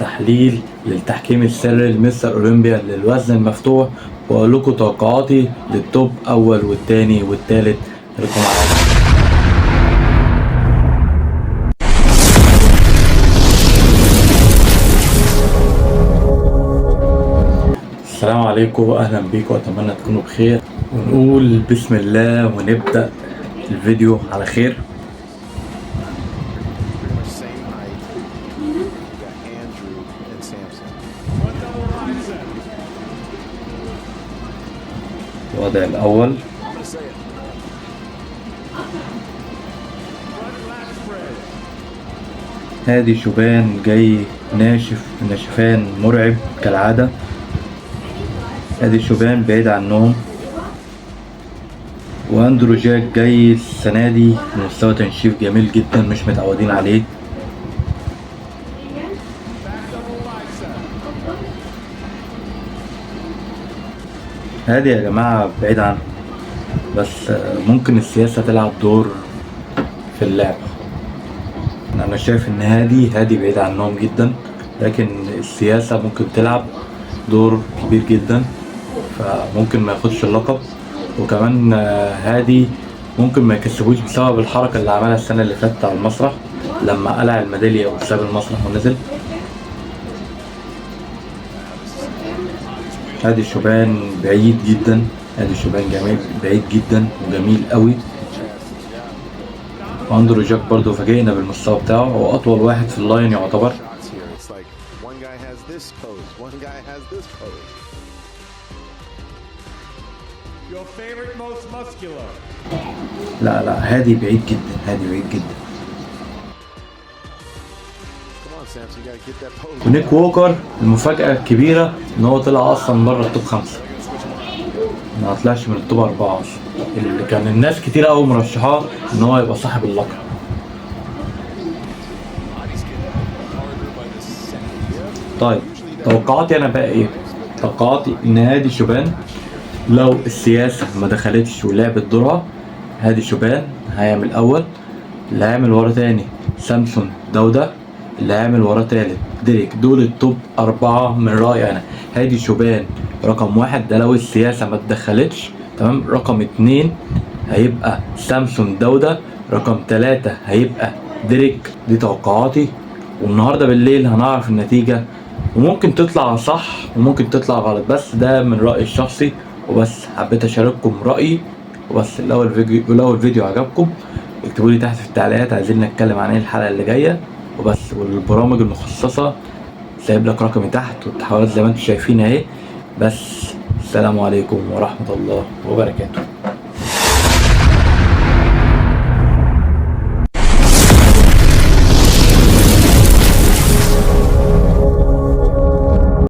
تحليل للتحكيم السري لمستر اولمبيا للوزن المفتوح، واقول لكم توقعاتي لل top اول والتاني والتالت. خليكم معايا. السلام عليكم واهلا بيكم، اتمنى تكونوا بخير، ونقول بسم الله ونبدأ الفيديو على خير. Pretty much same height. You got Andrew and Samson. الوضع الاول، I'm gonna say it. هادي شوبان جاي ناشف، نشفان مرعب كالعادة. هادي شوبان بعيد عنهم، واندرو جاك جاي السنة دي بمستوى تنشيف جميل جدا مش متعودين عليه. هادي يا جماعة بعيد عنه، بس ممكن السياسة تلعب دور في اللعبة. انا شايف ان هادي بعيد عنهم جدا، لكن السياسة ممكن تلعب دور كبير جدا، فممكن ما ياخدش اللقب. وكمان هادي ممكن ما يكسبوش بسبب الحركة اللي عملها السنة اللي فاتت على المسرح لما قلع الميدالية وساب المسرح ونزل. هادي شوبان بعيد جدا، هادي شوبان جميل بعيد جدا وجميل قوي. اندرو جاك برضو فاجئنا بالمستوى بتاعه، هو اطول واحد في ال line يعتبر. Shots here. It's like one guy has this pose, one guy has this pose. Your favorite most muscular. لا لا، هادي بعيد جدا، هادي بعيد جدا. Come on, Samson, you gotta get that pose. ونيك ووكر المفاجأة الكبيرة ان هو طلع اصلا بره ال top 5، ما طلعش من ال top 4 اصلا، اللي كان الناس كتير قوي مرشحاه ان هو يبقى صاحب اللقب. Body's getting harder by the second. طيب توقعاتي انا بقى ايه؟ توقعاتي ان هادي شوبان لو السياسة ما دخلتش ولعبت دورها، هادي شوبان هيعمل اول، اللي هيعمل ورا تاني سامسون داودة، اللي هيعمل وراه تالت ديريك. دول ال top 4 من رأيي انا. هادي شوبان رقم 1 ده لو السياسة ما اتدخلتش، تمام. رقم 2 هيبقى سامسون داودة، رقم 3 هيبقى ديريك. دي توقعاتي، والنهارده بالليل هنعرف النتيجة، وممكن تطلع صح وممكن تطلع غلط، بس ده من رأيي الشخصي وبس، حبيت اشارككم رأيي وبس. لو الفيديو عجبكم اكتبوا لي تحت في التعليقات عايزين نتكلم عن ايه الحلقة اللي جاية وبس. والبرامج المخصصة سايب لك رقمي تحت، والتحويلات زي ما انتم شايفين اهي. بس السلام عليكم ورحمة الله وبركاته.